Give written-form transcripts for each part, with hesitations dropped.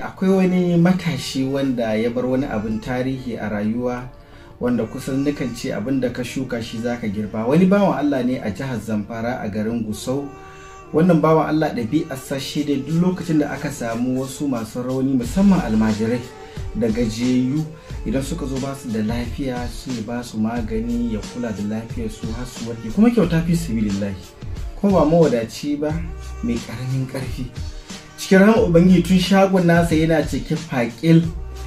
Akwai wani matashi wanda ya bar wani abin tarihi a rayuwa wanda kusan nukan ce abin da ka shuka shi zaka girba. Wani bawan Allah ne a jihar Zamfara a garin Gusau. Wannan bawan Allah ɗabi'arsa shi da duk lokacin da aka samu wasu masu rauni musamman almajirai da gajiyayyu, idan suka zo ba su da lafiya su ba su magani ya kula da lafiyar su har su warke, kuma kyauta fi sabilillahi, kuma ba mawadaci ba, mai karamin karfi. Cikin rahama Ubangiji tun shagon nasa yana cike fakil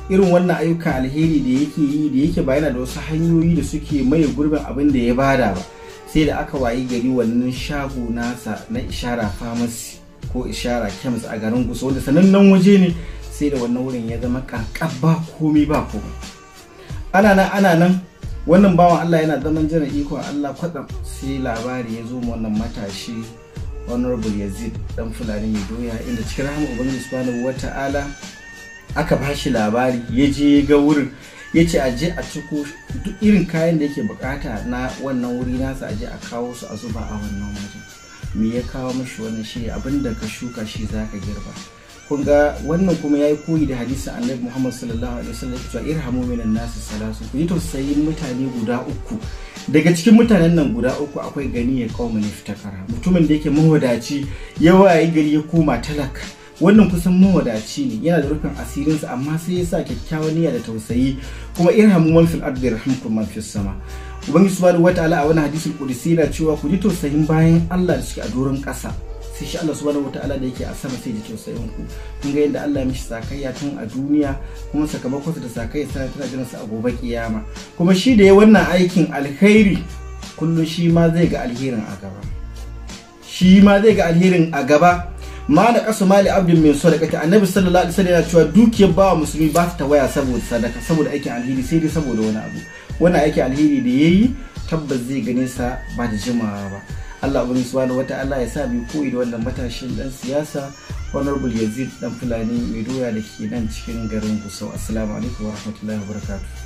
irin wannan ayyukan alheri da yake yi, da yake ba yana da wasu hanyoyi da suke maye gurbin abin da ya bada ba, sai da aka wayi gari wannan shago nasa na Ishara Pharmacy ko Ishara Chemist a garin Gusau, wanda sanannen waje ne, sai da wannan wurin ya zama karkab, ba komai ba komai. Ana nan ana nan, wannan bawan Allah yana zaman jiran ikon Allah, kwatsam sai labari ya zo wannan matashi Honorable Yazid Dan Fulani Mai Doya, inda cikin rahama Ubangiji subhanahu wata'ala aka ba shi labari, ya je ga wurin, ya ce a je a ciko duk irin kayan da yake bukata na wannan wuri nasa, a je a kawo su a zuba a wannan wajen. Me ya kawo mashi wannan? Shi abin da ka shuka shi zaka girba. Kun ga wannan kuma yayi koyi da hadisin Annabi Muhammad sallallahu alaihi wasallam, yake cewa irhamu minan nasu salasu, ku ji tausayin mutane guda uku. Daga cikin mutanen nan guda uku akwai gani ya kawo mani fitakara, mutumin da yake mawadaci ya wayi gari ya koma talaka. Wannan kusan mawadaci ne, yana da rufin asirinsa, amma sai ya sa kyakkyawan niyya da tausayi. Kuma irhamu man fil ardi yarhamkum man fis sama. Ubangiji subhanahu wataala a wani hadisul qudsi yana cewa ku ji tausayin bayan Allah da suke a doron ƙasa, sai shi Allah subhanahu wataala da yake a sama sai ji tausayin ku. Kun ga yadda Allah ya mishi sakayya tun a duniya, kuma sakamakon da sakayya tana jiran sa a gobe kiyama. Kuma shi da ya wannan aikin alkhairi kullum shi ma zai ga alherin a gaba, shi ma zai ga alherin a gaba. Ma na kasu mali abdin min sadaqati, Annabi sallallahu alaihi wasallam yana cewa dukiyar bawa musulmi ba ta tawaya saboda sadaka, saboda aikin alheri, sai dai saboda wani abu. Wannan aikin alheri da yayi tabbas zai gane sa ba da jimawa ba. Allah ubangiji subhanahu wata'ala ya sa mu koyi da wannan matashin dan siyasa Honorable Yazid Dan Fulani Mai Doya da ke nan cikin garin Gusau. Assalamu alaikum wa rahmatullahi wa barakatuh.